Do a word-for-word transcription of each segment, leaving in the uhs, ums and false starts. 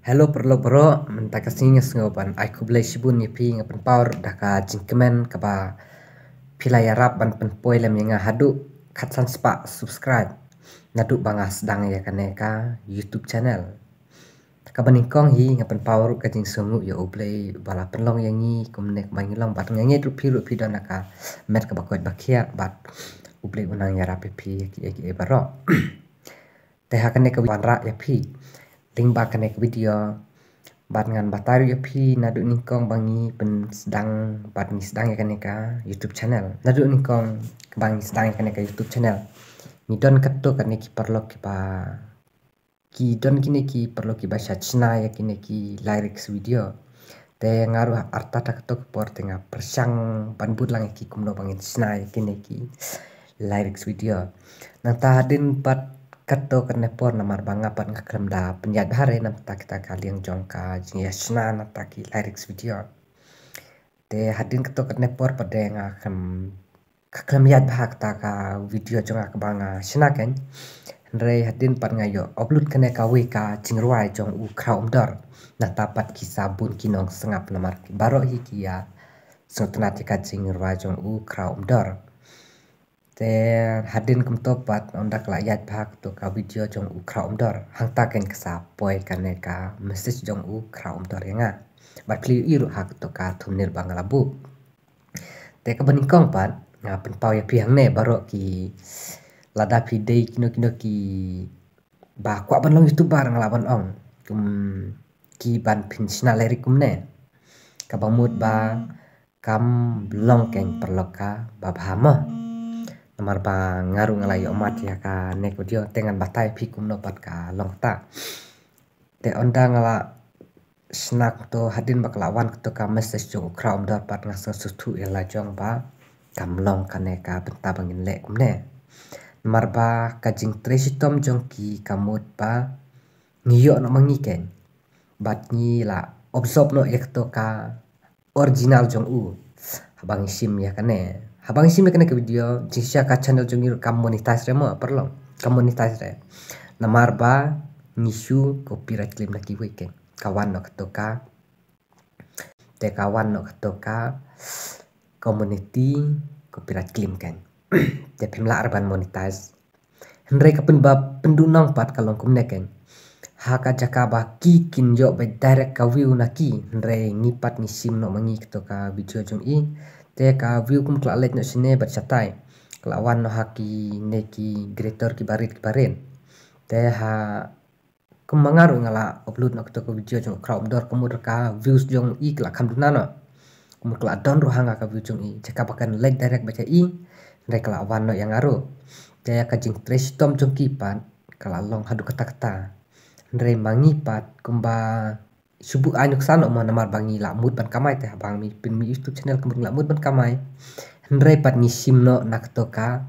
Hello paralok baroh, mynta ka sngi nga sngew ban ai khublei shibun ïa phi, nga pynpaw da ka jingkmen kaba phi la ïarap ban pynpoi lem ïa nga haduh khatsan spah subscribe naduh ba nga sdang ïa kane ka YouTube channel. Kaba nyngkong hi nga pynpaw ruh ka jingsngewnguh ïa U Blei ba la pynlong ïa ngi kumne kaba ngi long, bad nga ngeit ruh phi ruh phi don ha ka met kaba koit ba khiah, bad U Blei un nang ïarap ïa phi ïa kiei kiei baroh. Te ha kane ka wanrah ïa phi lyngba kane ka video, bad ngan batai ruh ïa phi naduh nyngkong ba ngi pynsdang bad ngi sdang ïa kane ka YouTube channel. Naduh nyngkong ba ngi sdang ïa kane ka YouTube channel, ngi don katto katne ki paralok kiba, ki don kine ki paralok kiba shna ïa kine ki lyrics video. Te nga ruh artat ha kato ka por te nga pyrshang ban bud lang ïa ki kumno ba ngin shna ïa kine ki lyrics video. Nangta hadien pat kato katne por, namar ba nga pat nga khlem da pynïaid bha re na bynta kita ka liang jong ka jingïashna na kita ki lyrics video. Te hadien kato katne por pat de nga khlem, ka khlem ïaid bha kata ka video jong nga kaba nga shna kein. Hynrei hadien pat nga ïoh upload kane kawei ka jingrwai jong u Khraw Umdor. Nangta pat ki sa bun ki nongsngap namar baroh hi ki ïa sngewtynnat ïa ka jingrwai jong u Khraw Umdor. Te hadien kumto pat ynda ka la ïaid bha kato ka video jong u Khraw Umdor, hangta kein ka sa poi kane ka message jong u Khraw Umdor ïa nga. Bad phi ïohi ruh ha kato ka thumbnail ba nga la buh. Te kaba nyngkong pat nga pynpaw ïa phi hangne baroh ki, lada phi dei kino kino kiba kwah ban long YouTuber nga lah ban ong, kum, ki ban pynshna lyric kumne. Kaba mut ba kam long kein paralok kaba bha mo. Namar ba nga ruh nga la ïoh mad ïa kane ka video, te ngan batai phi kumno pat ka long kata. Te ynda nga la shna kato, hadien ba ka la wan kato ka message jong u Khraw Umdor pat nga sngewsih thuh ïa la jong ba kam long kane ka bynta ba ngin leh kumne. Namar ba ka jingtrei shitom jong ki ka mut ba ngi ïoh noh ma ngi kein, bad ngi la observe noh ïa kato ka original jong u. Haba ngi shim ïa kane, haba ngi shim ïa kane ka video, jingshisha ka channel jong ngi ruh kam monetize re mo paralok, kam monetize re. Namar ba ngi shu copyright claim na kiwei kein. Ka wan noh kato ka, te ka wan noh kato ka community copyright claim kein. Te phim lah re ban monetize. Hynrei ka pynba pynduhnong pat ka long kumne kein. Ha ka jaka ba ki kin ïoh beit direct ka view na ki, hynrei ngi pat ngi shim noh ma ngi kato ka video jong i. Te ka view kum ka la leit noh shane bad shatai, ka la wan noh ha kine ki creator kiba rit kiba rit. Te ha kumba nga ruh nga la upload noh kato ka video jong u Khraw Umdor, ka mut ka views jong i ka la kham duna noh. Ka mut ka la don ruh ha nga ka view jong i, jaka ba kan leit direct beit ha i, hynrei ka la wan noh ïa nga ruh. Te ïa ka jingtrei shitom jong ki pat ka la long haduh katta katta. Hynrei ma ngi pat kumba shu buh ai nuksan noh mo, namar ba ngi la mut ban kamai, te haba ngi pynmih YouTube channel ka mut ngi la mut ban kamai. Hynrei pat ngi shim noh na kato ka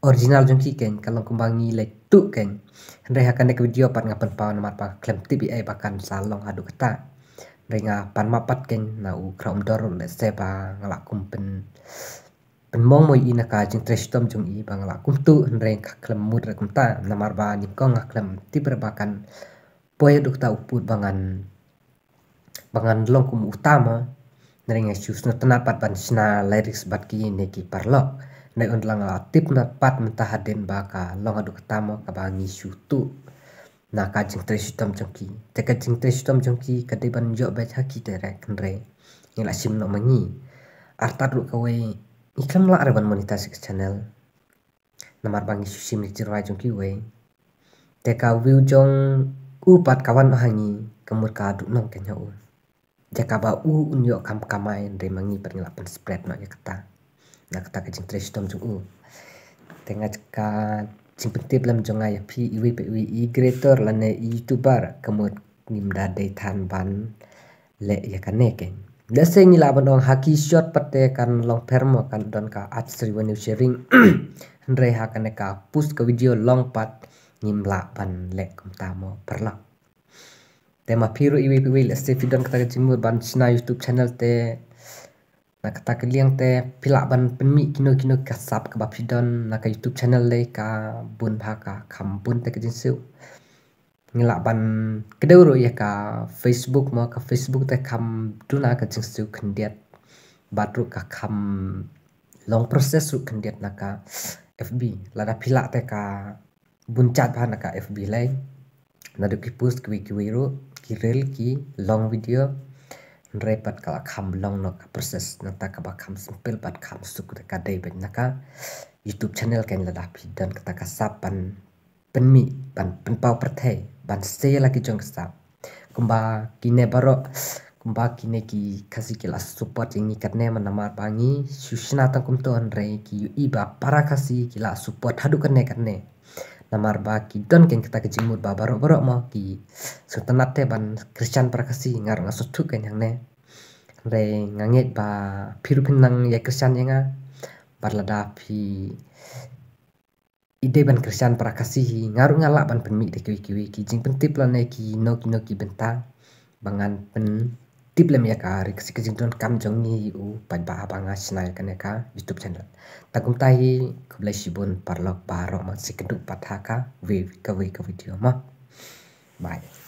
original jong ki kein, ka long kumba ngi leit tuh kein. Hynrei ha kane ka video pat nga pynpaw namar ba khlem tip ei ei ba kan sa long haduh katta. Hynrei nga pan map pat kein na u Khraw Umdor, lehse ba nga la kum pyn, pynmong mo ïa i na ka jingtrei shitom jong i ba nga la kum tuh, hynrei ka khlem mut re kumta namar ba nyngkong nga khlem tip re ba kan poi haduh katta u pud ba ngan, ba ngan long kum uta mo. Hynrei nga shu sngewtynnat pat ban shna lyrics bad kine ki paralok. Hynrei ynda la nga la tip na pat mynta hadien ba ka long haduh katta mo kaba ngi shu tuh na ka jingtrei shitom jong ki. Te ka jingtrei shitom jong ki ka dei ban ïoh beit ha ki direct, hynrei ngi la shim noh ma ngi. Artat ruh kawei, ngi khlem lah re ban monetize ka channel namar ba ngi shu shim ïa ka jingrwai jong kiwei. Te ka view jong u pat ka wan noh ha ngi, ka mut ka duhnong kein ha u. Jaka ba u un ïoh kam kamai, hynrei ma ngi pat ngi la pynspread noh ïa kata na kata ka jingtrei shitom jong u. Te nga ka jingpyntip lem jong nga ïa phi iwei pa iwei i creator lane i YouTuber, ka mut ngim da dei than ban leh ïa kane kein. Lehse ngi lah ban ong ha ki short pat te kan long pher mo, kan don ka ad revenue sharing. Hynrei ha kane ka post ka video long pat ngim lah ban leh kumta mo paralok. Te ma phi ruh iwei pa iwei lehse phi don kata ka jingmut ban shna YouTube channel te na kata ka liang te phi lah ban pynmih kino kino ka sap kaba phi don na ka YouTube channel lei, ka bun bha ka kham bun te ka jingsiew. ngi lah ban kdew ruh ïa ka Facebook mo, ka Facebook te kham duna ka jingsiew khyndiat bad ruh ka kham long process ruh khyndiat na ka F B. Lada phi lah te ka bun jait bha na ka F B lei. Naduh ki post kiwei kiwei ruh, ki reel, ki long video. Hynrei pat ka la kham long noh ka process, nangta kaba kham simple bad kham suk te ka dei beit na ka YouTube channel, kan lada phi don kata ka sap ban pynmih, ban pynpaw pyrthei, ban sei la ki jong ka sap. Kumba kine baroh, kumba kine ki Khasi ki la support ïa ngi katne, namar ba ngi shu shna tang kumto, hynrei ki ïohi ba para Khasi ki la support haduh katne katne. Namar ba ki don kein kata ka jingmut ba baroh baroh mo ki sngewtynnat te ban Khristan para Khasi, nga ruh nga sngewthuh kein hangne. Hynrei nga ngeit ba phi ruh phin nang ïa Khristan ïa nga. Bad lada phi i dei ban Khristan para Khasi hi, nga ruh nga lah ban pynmih da kiwei kiwei ki jingpyntip lane kino kino ki bynta ba ngan pyntip lem ïa ka ri Khasi, ka jingdonkam jong ngi u paidbah haba nga shna ïa kane ka YouTube channel. Tang kumta hi, khublei shibun paralok baroh, ma sa ïakynduh pat ha kawei ka, kawei ka video mo. Bye.